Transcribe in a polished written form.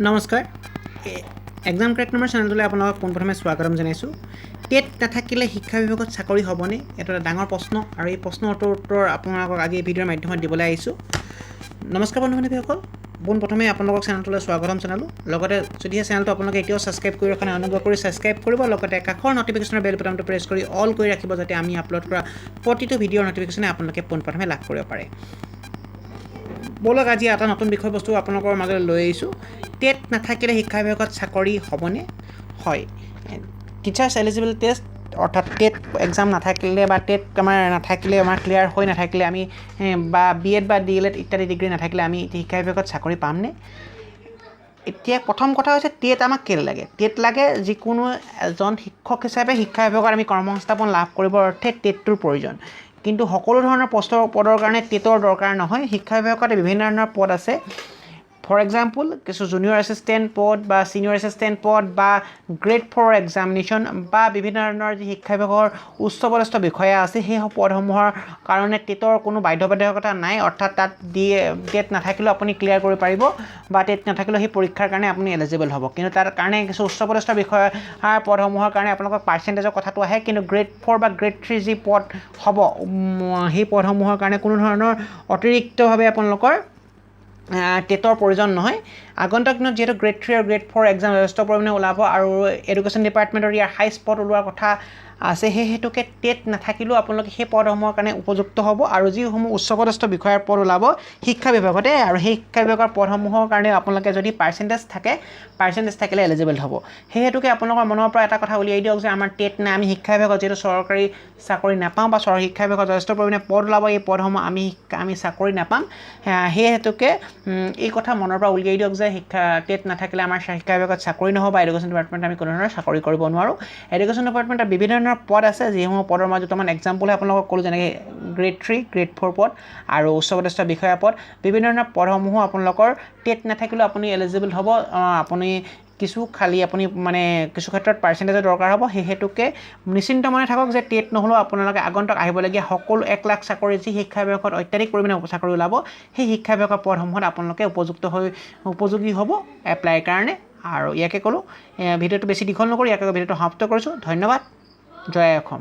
নমস্কাৰ, exam crack number চেনেলটোলৈ আপোনালোকক পোনপ্ৰথমে স্বাগতম জনাইছোঁ। টেট নাথাকিলে শিক্ষা বিভাগত চাকৰি হ'বনে? এইটো এটা ডাঙৰ প্ৰশ্ন আৰু এই প্ৰশ্নটোৰ উত্তৰ আপোনালোকক আজি এই ভিডিঅ'ৰ মাধ্যমত দিবলৈ আহিছোঁ। নমস্কাৰ বন্ধু বান্ধৱীসকল, পোনপ্ৰথমে আপোনালোকক চেনেলটোলৈ স্বাগতম জনালোঁ। লগতে যদিহে চেনেলটো আপোনালোকে এতিয়াও ছাবস্ক্ৰাইব কৰি ৰখা নাই, অনুগ্ৰহ কৰি ছাবস্ক্ৰাইব কৰিব। লগতে কাষৰ নটিফিকেশ্যনৰ বেল বাটনটো প্ৰেছ কৰি অল কৰি ৰাখিব, যাতে আমি আপলোড কৰা প্ৰতিটো ভিডিঅ'ৰ নটিফিকেশ্যনে আপোনালোকে পোনপ্ৰথমে লাভ কৰিব পাৰে। ব'লক, আজি এটা নতুন বিষয়বস্তু আপোনালোকৰ মাজলৈ লৈ আহিছোঁ। টেট নাথাকিলে শিক্ষা বিভাগত চাকৰি হ'বনে? হয়, টিচাৰ্ছ এলিজিবল টেষ্ট অৰ্থাৎ টেট এক্সাম নাথাকিলে বা টেট আমাৰ নাথাকিলে, আমাৰ ক্লিয়াৰ হৈ নাথাকিলে আমি বা বি এড বা ডি এল এড ইত্যাদি ডিগ্ৰী নাথাকিলে আমি শিক্ষা বিভাগত চাকৰি পামনে? এতিয়া প্ৰথম কথা হৈছে, টেট আমাক কেলৈ লাগে? টেট লাগে যিকোনো এজন শিক্ষক হিচাপে শিক্ষা বিভাগত আমি কৰ্মসংস্থাপন লাভ কৰিবৰ অৰ্থে টেটটোৰ প্ৰয়োজন। কিন্তু সকলো ধৰণৰ পষ্টৰ পদৰ কাৰণে টেটৰ দৰকাৰ নহয়। শিক্ষা বিভাগত বিভিন্ন ধৰণৰ পদ আছে। ফৰ এক্সাম্পল, কিছু জুনিয়ৰ এছিষ্টেণ্ট পদ বা ছিনিয়ৰ এছিষ্টেণ্ট পদ বা গ্ৰেড ফ'ৰ এক্সামিনেশ্যন বা বিভিন্ন ধৰণৰ যি শিক্ষা বিভাগৰ উচ্চপদস্থ বিষয়া আছে, সেই পদসমূহৰ কাৰণে টেটৰ কোনো বাধ্যবাধকতা নাই। অৰ্থাৎ তাত টেট নাথাকিলেও আপুনি ক্লিয়াৰ কৰিব পাৰিব বা টেট নাথাকিলেও সেই পৰীক্ষাৰ কাৰণে আপুনি এলিজিবল হ'ব। কিন্তু তাৰ কাৰণে কিছু উচ্চপদস্থ বিষয়াৰ পদসমূহৰ কাৰণে আপোনালোকৰ পাৰ্চেণ্টেজৰ কথাটো আহে। কিন্তু গ্ৰেড ফ'ৰ বা গ্ৰেড থ্ৰী যি পদ হ'ব, সেই পদসমূহৰ কাৰণে কোনো ধৰণৰ অতিৰিক্তভাৱে আপোনালোকৰ টেটৰ প্ৰয়োজন নহয়। আগন্তুক দিনত যিহেতু গ্ৰেড থ্ৰী আৰু গ্ৰেড ফ'ৰ এক্সাম যথেষ্ট পৰিমাণে ওলাব আৰু এডুকেশ্যন ডিপাৰ্টমেণ্টৰ ইয়াৰ হাইষ্ট পদ ওলোৱাৰ কথা আছে, সেই হেতুকে টেট নাথাকিলেও আপোনালোকে সেই পদসমূহৰ কাৰণে উপযুক্ত হ'ব। আৰু যিসমূহ উচ্চপদস্থ বিষয়াৰ পদ ওলাব শিক্ষা বিভাগতে, আৰু সেই শিক্ষা বিভাগৰ পদসমূহৰ কাৰণে আপোনালোকে যদি পাৰ্চেণ্টেজ থাকে, পাৰ্চেণ্টেজ থাকিলে এলিজিবল হ'ব। সেই হেতুকে আপোনালোকৰ মনৰ পৰা এটা কথা উলিয়াই দিয়ক যে আমাৰ টেট নাই, আমি শিক্ষা বিভাগত যিহেতু চৰকাৰী চাকৰি নাপাওঁ বা শিক্ষা বিভাগত যথেষ্ট পৰিমাণে পদ ওলাব, এই পদসমূহ আমি চাকৰি নাপাম। সেই হেতুকে এই কথা মনৰ পৰা উলিয়াই দিয়ক যে টেট নাথাকিলে আমাৰ শিক্ষা বিভাগত চাকৰি নহ'ব বা এডুকেশ্যন ডিপাৰ্টমেণ্টত আমি কোনো ধৰণৰ চাকৰি কৰিব নোৱাৰোঁ। এডুকেশ্যন ডিপাৰ্টমেণ্টত বিভিন্ন ধৰণৰ পদ আছে, যিসমূহ পদৰ মাজত দুটামান এক্সাম্পলহে আপোনালোকক ক'লোঁ, যেনেকৈ গ্ৰেড থ্ৰী, গ্ৰেড ফ'ৰ পদ আৰু উচ্চপদস্থ বিষয়া পদ। বিভিন্ন ধৰণৰ পদসমূহো আপোনালোকৰ টেট নাথাকিলেও আপুনি এলিজিবল হ'ব। আপুনি কিছু খালী আপুনি মানে কিছু ক্ষেত্ৰত পাৰ্চেণ্টেজৰ দৰকাৰ হ'ব। সেই হেতুকে নিশ্চিন্ত মনে থাকক যে টেট নহ'লেও আপোনালোকে আগন্তুক আহিবলগীয়া সকলো 1 লাখ চাকৰি, যি শিক্ষা বিভাগত অত্যাধিক পৰিমাণে চাকৰি ওলাব, সেই শিক্ষা বিভাগৰ পদসমূহত আপোনালোকে উপযুক্ত হৈ উপযোগী হ'ব এপ্লাইৰ কাৰণে। আৰু ইয়াকে ক'লোঁ, ভিডিঅ'টো বেছি দীঘল নকৰি ইয়াকে ভিডিঅ'টো সমাপ্ত কৰিছোঁ। ধন্যবাদ। জয় অসম।